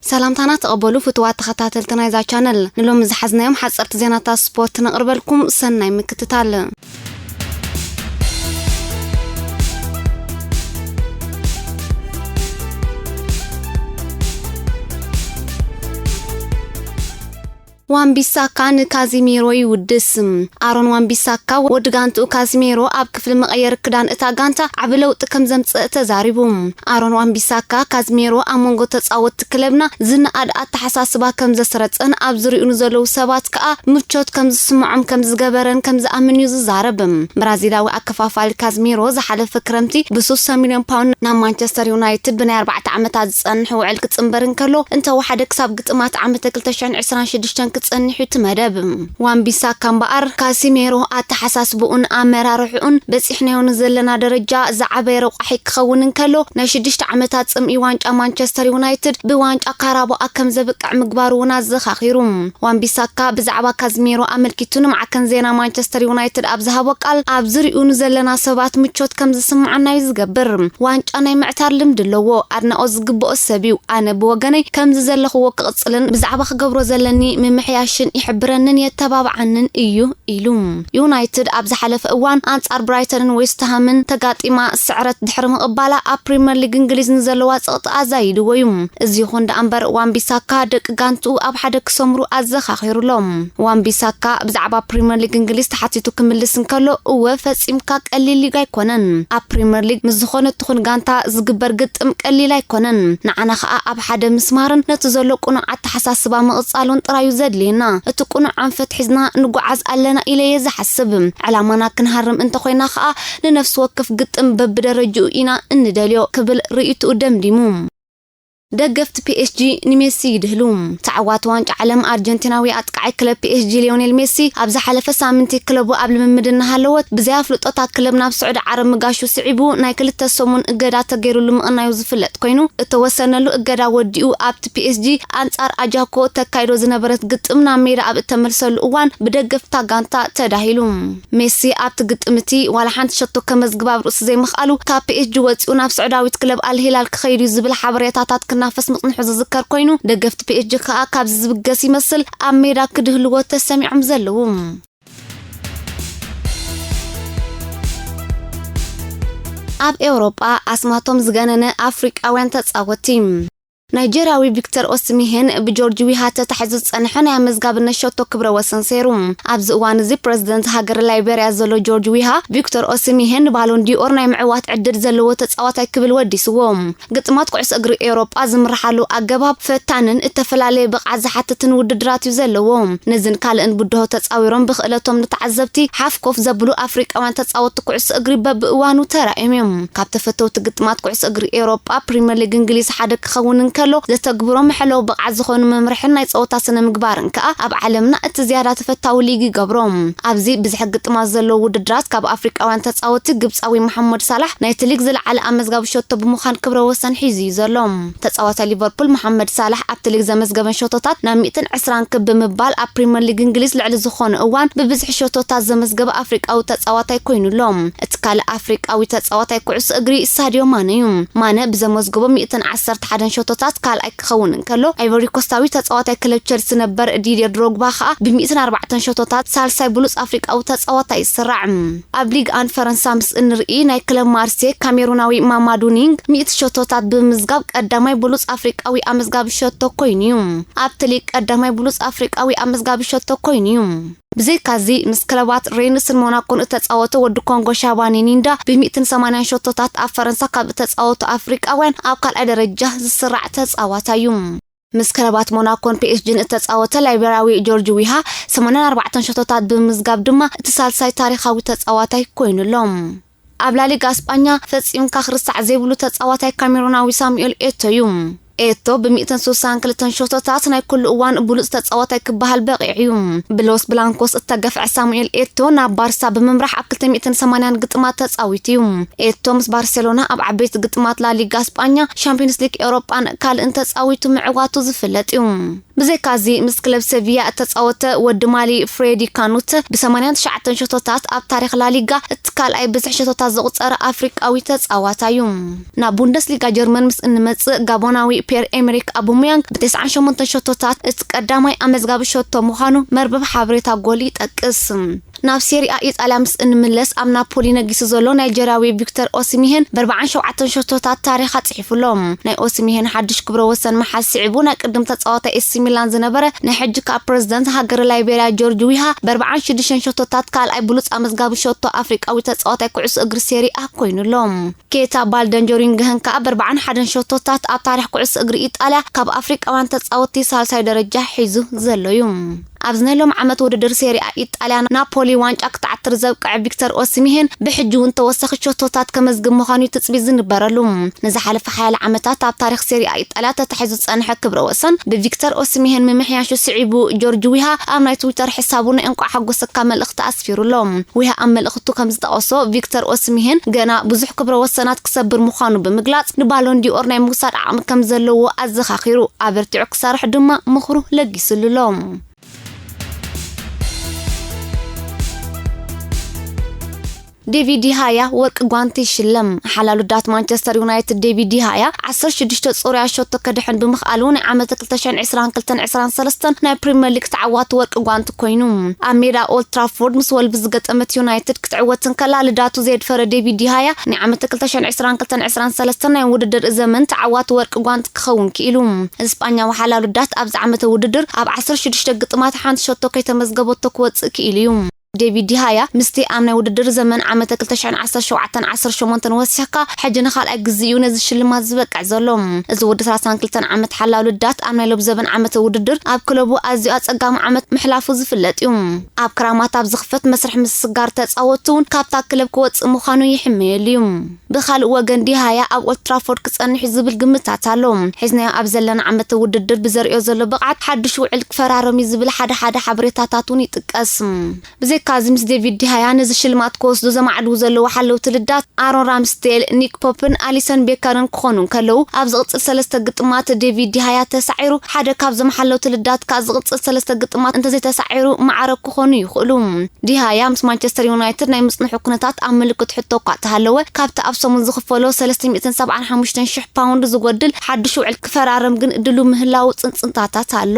ሰላምታና ተቐበሉ ፍትዋት ተኸታተልቲ ናይዛ ቻነል። ንሎሚ ዝሓዝናዮም ሓጸርቲ ዜናታት ስፖርት ነቕርበልኩም፣ ሰናይ ምክትታል። ዋንቢሳካ ንካዚሜሮ ይውድስ። ኣሮን ዋንቢሳካ ወዲ ጋንትኡ ካዚሜሮ ኣብ ክፍሊ መቐየሪ ክዳን እታ ጋንታ ዓቢ ለውጢ ከም ዘምጽእ ተዛሪቡ። ኣሮን ዋንቢሳካ፣ ካዚሜሮ ኣብ መንጎ ተጻወትቲ ክለብና ዝነኣድ ኣተሓሳስባ ከም ዘስረጸን ኣብ ዝሪኡ ንዘለዉ ሰባት ከኣ ምቾት ከም ዝስምዖም ከም ዝገበረን ከም ዝኣምን እዩ ዝዛረብ። ብራዚላዊ ኣከፋፋሊ ካዚሜሮ ዝሓለፈ ክረምቲ ብስሳ ሚልዮን ፓውንድ ናብ ማንቸስተር ዩናይትድ ብናይ ኣርባዕተ ዓመታት ዝጸንሕ ውዕል ክጽንበር እንከሎ፣ እንተወሓደ ክሳብ ግጥማት ዓመተ ክልተ ሽሕን ዕስራን ሽዱሽተን ክጸንሕ እዩ እቲ መደብ። ዋንቢሳካ እምበኣር፣ ካሲሜሮ ኣተሓሳስብኡን ኣመራርሕኡን በጺሕናዮ ንዘለና ደረጃ ዝዓበየ ረቋሒ ክኸውን እንከሎ፣ ናይ ሽዱሽተ ዓመታት ጽምኢ ዋንጫ ማንቸስተር ዩናይትድ ብዋንጫ ካራባኦ ከም ዘብቅዕ ምግባሩ እውን ኣዘኻኺሩ። ዋንቢሳካ ብዛዕባ ካዚሜሮ ኣመልኪቱ ንማዕከን ዜና ማንቸስተር ዩናይትድ ኣብ ዝሃቦ ቃል፣ ኣብ ዝሪኡ ንዘለና ሰባት ምቾት ከም ዝስምዓና እዩ ዝገብር። ዋንጫ ናይ ምዕታር ልምዲ ኣለዎ። ኣድናቖት ዝግብኦ ሰብ እዩ። ኣነ ብወገነይ ከምዚ ዘለኽዎ ክቕጽልን ብዛዕባ ክገብሮ ዘለኒ ምምሕያሽን ይሕብረንን የተባብዓንን እዩ ኢሉ። ዩናይትድ ኣብ ዝሓለፈ እዋን ኣንጻር ብራይተንን ዌስትሃምን ተጋጢማ ስዕረት ድሕሪ ምቕባላ፣ ኣብ ፕሪምየር ሊግ እንግሊዝ ንዘለዋ ጸቕጢ ኣዛይድዎ እዩ። እዚ ይኹን ደኣ እምበር፣ ዋንቢሳካ ደቂ ጋንትኡ ኣብ ሓደ ክሰምሩ ኣዘኻኺሩ ኣሎ። ዋንቢሳካ ብዛዕባ ፕሪምየር ሊግ እንግሊዝ ተሓቲቱ ክምልስ እንከሎ፣ እወ፣ ፈጺምካ ቀሊል ሊግ ኣይኮነን። ኣብ ፕሪምየር ሊግ ምስ ዝኾነት ትኹን ጋንታ ዝግበር ግጥም ቀሊል ኣይኮነን። ንዓና ከኣ ኣብ ሓደ ምስማርን ነቲ ዘሎ ቅኑዕ ኣተሓሳስባ ምቕጻሉን ጥራዩ ዘድልየና። እቲ ቅኑዕ ኣንፈት ሒዝና ንጓዓዝ ኣለና ኢለ እየ ዝሓስብ። ዕላማና ክንሃርም እንተኾይና ከኣ ንነፍሲ ወከፍ ግጥም በብደረጅኡ ኢና እንደልዮ ክብል ርእይትኡ ደምዲሙ። ደገፍቲ ፒኤስጂ ንሜሲ ይድህሉ። ተዓዋቲ ዋንጫ ዓለም ኣርጀንቲናዊ ኣጥቃዓይ ክለብ ፒኤስጂ ሊዮኔል ሜሲ ኣብ ዝሓለፈ ሳምንቲ ክለቡ ኣብ ልምምድ እናሃለወት ብዘይ ኣፍልጦታ ክለብ ናብ ስዑዲ ዓረብ ምጋሹ ስዒቡ ናይ ክልተ ሰሙን እገዳ ተገይሩሉ ምቕናዩ ዝፍለጥ ኮይኑ፣ እተወሰነሉ እገዳ ወዲኡ ኣብቲ ፒኤስጂ ኣንጻር ኣጃኮ ተካይዶ ዝነበረት ግጥም ናብ ሜዳ ኣብ እተመልሰሉ እዋን ብደገፍታ ጋንታ ተዳሂሉ። ሜሲ ኣብቲ ግጥም እቲ ዋላ ሓንቲ ሸቶ ከመዝግብ ኣብ ርእሲ ዘይምኽኣሉ ካብ ፒኤስጂ ወጺኡ ናብ ስዑዳዊት ክለብ ኣልሂላል ክኸይድ እዩ ዝብል ሓበሬታታት ክናፈስ ምጽንሑ ዝዝከር ኮይኑ፣ ደገፍቲ ፒኤስጂ ከኣ ካብዚ ዝብገስ ይመስል ኣብ ሜዳ ክድህልዎ ተሰሚዖም ዘለዉ። ኣብ ኤውሮጳ ኣስማቶም ዝገነነ ኣፍሪቃውያን ተጻወቲ። ናይጀርያዊ ቪክተር ኦስሚሄን ብጆርጅ ዊሃ ተታሒዙ ዝጸንሐ ናይ ኣመዝጋብነት ሸቶ ክብረ ወሰን ሰይሩ። ኣብዚ እዋን እዚ ፕረዚደንት ሃገር ላይቤርያ ዘሎ ጆርጅ ዊሃ፣ ቪክተር ኦስሚሄን ንባሎን ዲኦር ናይ ምዕዋት ዕድል ዘለዎ ተጻዋታይ ክብል ወዲስዎ። ግጥማት ኩዕሶ እግሪ ኤውሮጳ ዝምርሓሉ ኣገባብ ፈታንን እተፈላለየ ብቕዓት ዝሓትትን ውድድራት እዩ ዘለዎ። ነዝን ካልእን ብድሆ ተጻዊሮም ብክእለቶም ንተዓዘብቲ ሓፍ ኮፍ ዘብሉ ኣፍሪቃውያን ተጻወትቲ ኩዕሶ እግሪ በብእዋኑ ተራእዮም እዮም። ካብ ተፈተውቲ ግጥማት ኩዕሶ እግሪ ኤውሮጳ ፕሪምየር ሊግ እንግሊዝ ሓደ ክኸውን እንከሎ፣ ዘተግብሮ መሐለዊ ብቕዓት ዝኾኑ መምርሕን ናይ ጸወታ ስነ ምግባርን ከኣ ኣብ ዓለምና እቲ ዝያዳ ተፈታዊ ሊግ ይገብሮ። ኣብዚ ብዝሒ ግጥማት ዘለዎ ውድድራት ካብ ኣፍሪቃውያን ተጻወትቲ ግብጻዊ መሓመድ ሳላሕ ናይቲ ሊግ ዝለዓለ ኣመዝጋቢ ሸቶ ብምዃን ክብረ ወሰን ሒዙ እዩ ዘሎ። ተጻዋታይ ሊቨርፑል መሓመድ ሳላሕ ኣብቲ ሊግ ዘመዝገበን ሸቶታት ናብ ሚእትን ዕስራን ክብ ብምባል ኣብ ፕሪምየር ሊግ እንግሊዝ ልዕሊ ዝኾነ እዋን ብብዝሒ ሸቶታት ዘመዝገበ ኣፍሪቃዊ ተጻዋታይ ኮይኑ ኣሎ። እቲ ካልእ ኣፍሪቃዊ ተጻዋታይ ኩዕሶ እግሪ ሳድዮ ማነ እዩ። ማነ ብዘመዝገቦ ሚእትን ዓሰርተ ሓደን ሸቶታት ካልኣይ ክኸውን እንከሎ፣ ኣይቮሪ ኮስታዊ ተጻዋታይ ክለብ ቸልሲ ነበር ዲድየር ድሮግባ ከኣ ብሚእትን ኣርባዕተን ሸቶታት ሳልሳይ ብሉጽ ኣፍሪቃዊ ተጻዋታይ ይስራዕ። ኣብ ሊግ ኣን ፈረንሳ ምስ እንርኢ፣ ናይ ክለብ ማርሴ ካሜሩናዊ ማማዱ ኒንግ ሚእቲ ሸቶታት ብምምዝጋብ ቀዳማይ ብሉጽ ኣፍሪቃዊ ኣመዝጋቢ ሸቶ ኮይኑ እዩ። ኣብቲ ሊግ ቀዳማይ ብሉጽ ኣፍሪቃዊ ኣመዝጋቢ ሸቶ ኮይኑ እዩ። ብዘይካዚ፣ ምስ ክለባት ሬንስን ሞናኮን እተጻወተ ወዲ ኮንጎ ሻባኒ ኒንዳ ብሚእትን ሰማንያን ሸቶታት ኣብ ፈረንሳ ካብ እተጻወቱ ኣፍሪቃውያን ኣብ ካልኣይ ደረጃ ዝስራዕ ተጻዋታይ እዩ። ምስ ክለባት ሞናኮን ፒኤስጂን እተጻወተ ላይቤርያዊ ጆርጅ ዊሃ ሰማንያን ኣርባዕተን ሸቶታት ብምምዝጋብ ድማ እቲ ሳልሳይ ታሪኻዊ ተጻዋታይ ኮይኑ ኣሎ። ኣብ ላሊጋ ስጳኛ ፈጺምካ ክርሳዕ ዘይብሉ ተጻዋታይ ካሜሩናዊ ሳሙኤል ኤቶ እዩ። ኤቶ ብሚእትን ስሳን ክልተን ሸቶታት ናይ ኩሉ እዋን ብሉጽ ተጻዋታይ ክበሃል በቒዑ እዩ። ብሎስ ብላንኮስ እተገፍዐ ሳሙኤል ኤቶ ናብ ባርሳ ብምምራሕ ኣብ ክልተ ሚእትን ሰማንያን ግጥማት ተጻዊቱ እዩ። ኤቶ ምስ ባርሴሎና ኣብ ዓበይቲ ግጥማት ላሊጋ ስጳኛ፣ ሻምፒዮንስ ሊግ ኤውሮጳን ካልእን ተጻዊቱ ምዕዋቱ ዝፍለጥ እዩ። ብዘይካዚ ምስ ክለብ ሰቪያ እተጻወተ ወዲ ማሊ ፍሬዲ ካኑተ ብ89 ሸቶታት ኣብ ታሪኽ ላሊጋ እቲ ካልኣይ ብዝሕ ሸቶታት ዘቑጸረ ኣፍሪቃዊ ተጻዋታይ እዩ። ናብ ቡንደስሊጋ ጀርመን ምስ እንመጽእ ጋቦናዊ ፒየር ኤመሪክ ኣቡሙያንግ ብ98 ሸቶታት እቲ ቀዳማይ ኣመዝጋቢ ሸቶ ምዃኑ መርበብ ሓበሬታ ጎል ይጠቅስ። ናብ ሴሪኣ ኢጣልያ ምስ እንምለስ ኣብ ናፖሊ ነጊሱ ዘሎ ናይጀርያዊ ቪክተር ኦሲሚሄን ብ47 ሸቶታት ታሪኽ ኣጽሒፉ ኣሎ። ናይ ኦሲሚሄን ሓድሽ ክብረ ወሰን መሓዝ ስዒቡ ናይ ቅድም ተጻዋታይ ኤሲ ሚላን ዝነበረ ናይ ሕጂ ከኣ ፕረዚደንት ሃገር ላይቤርያ ጆርጅ ዊሃ ብ46 ሸቶታት ካልኣይ ብሉጽ ኣመዝጋቢ ሸቶ ኣፍሪቃዊ ተጻዋታይ ኩዕሶ እግሪ ሴሪኣ ኮይኑ ኣሎ። ኬታ ባልደን ጆሪንግህን ከኣ ብ41 ሸቶታት ኣብ ታሪኽ ኩዕሶ እግሪ ኢጣልያ ካብ ኣፍሪቃውያን ተጻወትቲ ሳልሳይ ደረጃ ሒዙ ዘሎ እዩ። ኣብዚ ናይ ሎም ዓመት ውድድር ሴሪኣ ኢጣልያ ናፖሊ ዋንጫ ክትዓትር ዘብቅዐ ቪክተር ኦሲሚሄን ብሕጂ እውን ተወሳኺ ሸቶታት ከመዝግብ ምዃኑ እዩ ትጽቢት ዝንበረሉ። ንዝሓለፈ ሓያለ ዓመታት ኣብ ታሪኽ ሴሪኣ ኢጣልያ ተታሒዙ ዝጸንሐ ክብረ ወሰን ብቪክተር ኦሲሚሄን ምምሕያሹ ስዒቡ ጆርጅ ዊሃ ኣብ ናይ ትዊተር ሕሳቡ ናይ እንቋዕ ሓጎሰካ መልእኽቲ ኣስፊሩ ኣሎ። ዊሃ ኣብ መልእኽቱ ከም ዝጠቐሶ ቪክተር ኦሲሚሄን ገና ብዙሕ ክብረ ወሰናት ክሰብር ምዃኑ ብምግላጽ ንባሎን ዲኦር ናይ ምውሳድ ዓቕሚ ከም ዘለዎ ኣዘኻኺሩ ኣበርቲዑ ክሰርሕ ድማ ምኽሩ ለጊስሉ ኣሎ። ዴቪድ ዲሃያ ወርቂ ጓንቲ ይሽለም። ሓላሉ ዳት ማንቸስተር ዩናይትድ ዴቪድ ዲሃያ 16 ጾርያ ሸቶ ከድሕን ብምኽኣሉ ናይ ዓመት 2022-23 ናይ ፕሪምየር ሊግ ተዓዋቲ ወርቂ ጓንቲ ኮይኑ። ኣብ ሜዳ ኦልድ ትራፎርድ ምስ ወልቭስ ዝገጠመት ዩናይትድ ክትዕወት እንከላ ልዳቱ ዘየድፈረ ዴቪድ ዲሃያ ናይ ዓመት 2022-23 ናይ ውድድር ዘመን ተዓዋቲ ወርቂ ጓንቲ ክኸውን ክኢሉ። ስጳኛዊ ሓላሉ ዳት ኣብዚ ዓመተ ውድድር ኣብ 16 ግጥማት ሓንቲ ሸቶ ከይተመዝገበቶ ክወጽእ ክኢሉ እዩ። ዴቪድ ዲሃያ ምስቲ ኣብ ናይ ውድድር ዘመን ዓመተ 2017-18 ወሲኽካ ሕጂ ንኻልኣይ ግዜ እዩ ነዚ ሽልማት ዝበቅዕ ዘሎ። እዚ ወዲ 32 ዓመት ሓላሉ ዳት ኣብ ናይ ሎብ ዘበን ዓመተ ውድድር ኣብ ክለቡ ኣዝዩ ኣጸጋሚ ዓመት ምሕላፉ ዝፍለጥ እዩ። ኣብ ክራማት ኣብ ዝኽፈት መስርሕ ምስስጋር ተጻወትቲ እውን ካብታ ክለብ ክወጽእ ምዃኑ ይሕመየሉ እዩ። ብኻልእ ወገን ዲሃያ ኣብ ኦልድ ትራፎርድ ክጸንሕ እዩ ዝብል ግምታት ኣሎ። ሒዝናዮ ኣብ ዘለና ዓመተ ውድድር ብዘርእዮ ዘሎ ብቕዓት ሓድሽ ውዕል ክፈራረም እዩ ዝብል ሓደ ሓደ ሓበሬታታት እውን ይጥቀስ። ብዘይካዚ ምስ ዴቪድ ዲሃያ ነዚ ሽልማት ክወስዱ ዘማዕድዉ ዘለዉ ሓለውቲ ልዳት ኣሮን ራምስዴል፣ ኒክ ፖፕን ኣሊሰን ቤከርን ክኾኑ እንከለዉ፣ ኣብ ዝቕጽል ሰለስተ ግጥማት ዴቪድ ዲሃያ ተሳዒሩ ሓደ ካብዞም ሓለውቲ ልዳት ከኣ ዝቕጽል ሰለስተ ግጥማት እንተዘይተሳዒሩ ማዕረ ክኾኑ ይኽእሉ። ዲሃያ ምስ ማንቸስተር ዩናይትድ ናይ ምጽንሑ ኩነታት ኣብ ምልክት ሕቶ እኳ ተሃለወ፣ ካብቲ ኣብ ሰሙን ዝኽፈሎ 375,000 ፓውንድ ዝጎድል ሓድሽ ውዕል ክፈራረም ግን ድሉ ምህላው ጽንጽንታታት ኣሎ።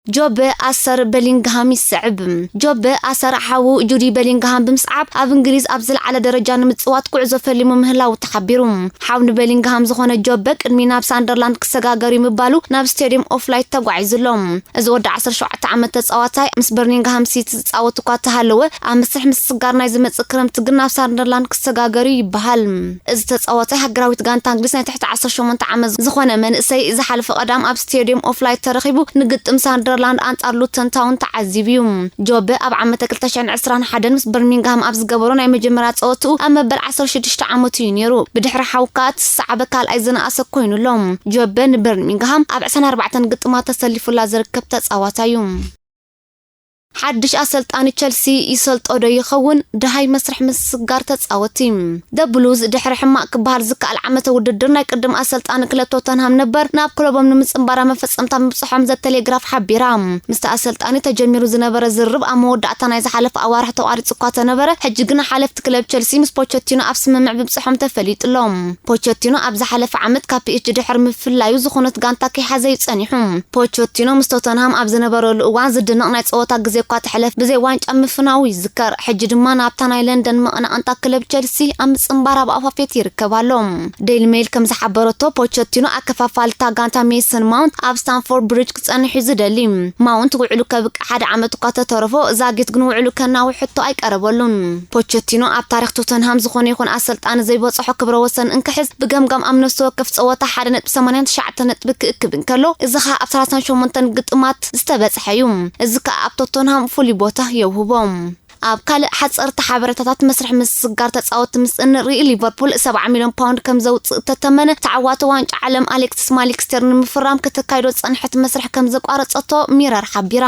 ጆበ ኣሰር በሊንግሃም ይስዕብ። ጆበ ኣሰር ሓዉ ጁዲ በሊንግሃም ብምስዓብ ኣብ እንግሊዝ ኣብ ዝለዓለ ደረጃ ንምጽዋት ጉዕዞ ፈሊሙ ምህላው ተሓቢሩ። ሓው ንበሊንግሃም ዝኾነ ጆበ ቅድሚ ናብ ሳንደርላንድ ክሰጋገር እዩ ምባሉ ናብ ስቴዲየም ኦፍ ላይት ተጓዒዙ ኣሎ። እዚ ወዲ 17 ዓመት ተጻዋታይ ምስ በርሚንግሃም ሲቲ ዝጻወት እኳ ተሃለወ ኣብ መስርሕ ምስስጋር ናይ ዝመጽእ ክረምቲ ግን ናብ ሳንደርላንድ ክሰጋገር እዩ ይበሃል። እዚ ተጻዋታይ ሃገራዊት ጋንታ እንግሊዝ ናይ ትሕቲ 18 ዓመት ዝኾነ መንእሰይ ዝሓለፈ ቀዳም ኣብ ስቴዲየም ኦፍ ላይት ተረኺቡ ንግጥም ሳንደርላንድ ኣንጻር ሉተን ታውን ተዓዚቡ እዩ። ጆበ ኣብ ዓመተ 2021 ምስ በርሚንግሃም ኣብ ዝገበሮ ናይ መጀመርያ ጸወትኡ ኣብ መበል 16 ዓመቱ እዩ ነይሩ። ብድሕሪ ሓውካ እቲ ዝሰዓበ ካልኣይ ዝነኣሰ ኮይኑ ኣሎ። ጆበ ንበርሚንግሃም ኣብ 24 ግጥማት ተሰሊፉላ ዝርከብ ተጻዋታይ እዩ። ሓድሽ ኣሰልጣኒ ቸልሲ ይሰልጦ ዶ ይኸውን? ደሃይ መስርሕ ምስስጋር ተጻወቲ። ደ ብሉዝ ድሕሪ ሕማቕ ክበሃል ዝከኣል ዓመተ ውድድር ናይ ቅድም ኣሰልጣኒ ክለብ ቶተንሃም ነበር ናብ ክለቦም ንምጽንባራ መፈጸምታ ምብጽሖም ዘ ቴሌግራፍ ሓቢራ። ምስቲ ኣሰልጣኒ ተጀሚሩ ዝነበረ ዝርርብ ኣብ መወዳእታ ናይ ዝሓለፈ ኣዋርሕ ተቋሪጹ እኳ ተነበረ፣ ሕጂ ግና ሓለፍቲ ክለብ ቸልሲ ምስ ፖቸቲኖ ኣብ ስምምዕ ምብጽሖም ተፈሊጡ ኣሎ። ፖቸቲኖ ኣብ ዝሓለፈ ዓመት ካብ ፒ ኤስ ጂ ድሕሪ ምፍላዩ ዝኾነት ጋንታ ከይሓዘ እዩ ጸኒሑ። ፖቸቲኖ ምስ ቶተንሃም ኣብ ዝነበረሉ እዋን ዝድነቕ ናይ ጸወታ ግዜ እኳ ተሕለፍ ብዘይ ዋንጫ ምፍናዉ ይዝከር። ሕጂ ድማ ናብታ ናይ ለንደን መቐናቕንታ ክለብ ቸልሲ ኣብ ምጽንባር ኣብ ኣፋፌት ይርከብ ኣሎ። ዴይሊ ሜይል ከም ዝሓበረቶ ፖቸቲኖ ኣከፋፋልታ ጋንታ ሜሰን ማውንት ኣብ ስታንፎርድ ብሪጅ ክጸንሕ እዩ ዝደሊ። ማውንት ውዕሉ ከብቅዕ ሓደ ዓመት እኳ ተተረፎ ዛጊት ግን ውዕሉ ከናዊ ሕቶ ኣይቀረበሉን። ፖቸቲኖ ኣብ ታሪኽ ቶተንሃም ዝኾነ ይኹን ኣሰልጣኒ ዘይበጽሖ ክብረ ወሰን እንክሕዝ ብገምጋም ኣብ ነፍሲ ወከፍ ጸወታ 1.89 ነጥቢ ክእክብ እንከሎ፣ እዚ ኸኣ ኣብ 38 ግጥማት ዝተበጽሐ እዩ። እዚ ከኣ ኣብ ቶተንሃም ፍሉይ ቦታ የውህቦ። ኣብ ካልእ ሓጸርቲ ሓበሬታታት መስርሕ ምስስጋር ተጻወትቲ ምስ እንርኢ፣ ሊቨርፑል 70 ሚልዮን ፓውንድ ከም ዘውጽእ እተተመነ ተዓዋቲ ዋንጫ ዓለም ኣሌክሲስ ማሊክስቴር ንምፍራም ከተካይዶ ዝጸንሐት መስርሕ ከም ዘቋረጸቶ ሚረር ሓቢራ።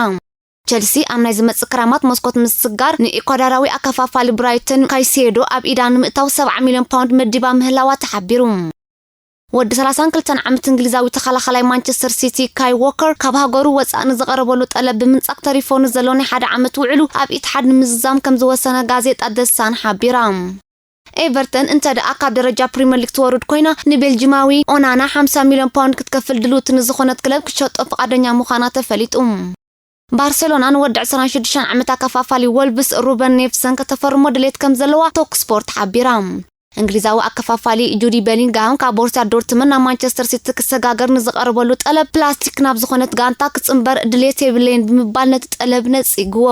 ቸልሲ ኣብ ናይ ዝመጽእ ክራማት መስኮት ምስስጋር ንኢኳዳራዊ ኣከፋፋሊ ብራይተን ካይሴዶ ኣብ ኢዳ ንምእታው 70 ሚልዮን ፓውንድ መዲባ ምህላዋ ተሓቢሩ። ወዲ ሰላሳን ክልተን ዓመት እንግሊዛዊ ተኸላኸላይ ማንቸስተር ሲቲ ካይ ዎከር ካብ ሃገሩ ወጻእ ንዝቐረበሉ ጠለብ ብምንጻግ ተሪፎ ንዘሎ ናይ ሓደ ዓመት ውዕሉ ኣብ ኢትሓድ ንምዝዛም ከም ዝወሰነ ጋዜጣ ደሳን ሓቢራ። ኤቨርተን እንተ ደኣ ካብ ደረጃ ፕሪምየር ሊግ ትወርድ ኮይና፣ ንቤልጂማዊ ኦናና ሓምሳ ሚልዮን ፓውንድ ክትከፍል ድልውቲ ንዝኾነት ክለብ ክትሸጦ ፍቓደኛ ምዃና ተፈሊጡ። ባርሴሎና ንወዲ ዕስራን ሽዱሽተን ዓመት ኣከፋፋሊ ወልቭስ ሩበን ኔፍሰን ከተፈርሞ ድሌት ከም ዘለዋ ቶክ ስፖርት ሓቢራ። እንግሊዛዊ ኣከፋፋሊ ጁዲ ቤሊንግሃም ካብ ቦርሲያ ዶርትመን ናብ ማንቸስተር ሲቲ ክሰጋገር ንዝቐረበሉ ጠለብ ፕላስቲክ ናብ ዝኾነት ጋንታ ክጽንበር ድሌት የብለይን ብምባል ነቲ ጠለብ ነጺግዎ።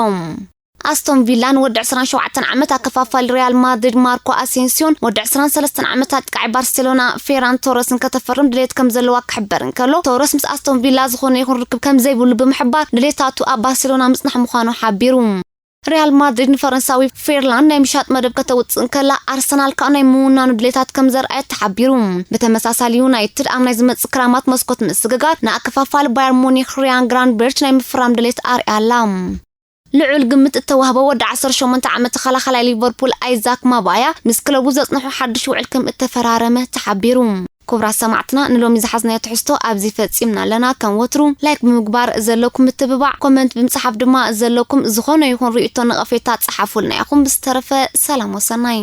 ኣስቶን ቪላ ንወዲ ዕስራን ሸውዓተን ዓመት ኣከፋፋሊ ሪያል ማድሪድ ማርኮ ኣሴንሲዮን ወዲ ዕስራን ሰለስተን ዓመት ኣጥቃዒ ባርሴሎና ፌራን ቶረስን ከተፈርም ድሌት ከም ዘለዋ ክሕበር እንከሎ፣ ቶረስ ምስ ኣስቶን ቪላ ዝኾነ ይኹን ርክብ ከም ዘይብሉ ብምሕባር ድሌታቱ ኣብ ባርሴሎና ምጽናሕ ምዃኑ ሓቢሩ። ሪያል ማድሪድ ንፈረንሳዊ ፌርላን ናይ ምሻጥ መደብ ከተውጽእ እንከላ፣ ኣርሰናል ከኣ ናይ ምውናኑ ድሌታት ከም ዘርኣየት ተሓቢሩ። ብተመሳሳሊ ዩናይትድ ኣብ ናይ ዝመጽእ ክራማት መስኮት ምስግጋር ንኣከፋፋሊ ባየር ሙኒክ ሪያን ግራንበርች ናይ ምፍራም ድሌት ኣርያ ኣላ። ልዑል ግምት እተዋህቦ ወዲ ዓሰርተ ሸሞንተ ዓመት ተኸላኸላይ ሊቨርፑል ኣይዛክ ማባያ ምስ ክለቡ ዘጽንሖ ሓድሽ ውዕል ከም እተፈራረመ ተሓቢሩ። ክቡራት ሰማዕትና፣ ንሎሚ ዝሓዝናዮ ትሕዝቶ ኣብዚ ፈጺምና ኣለና። ከም ወትሩ ላይክ ብምግባር ዘለኩም ምትብባዕ፣ ኮመንት ብምጽሓፍ ድማ ዘለኩም ዝኾነ ይኹን ርእይቶ ነቐፌታ ጸሓፉልና ኢኹም። ብዝተረፈ ሰላም ወሰናይ።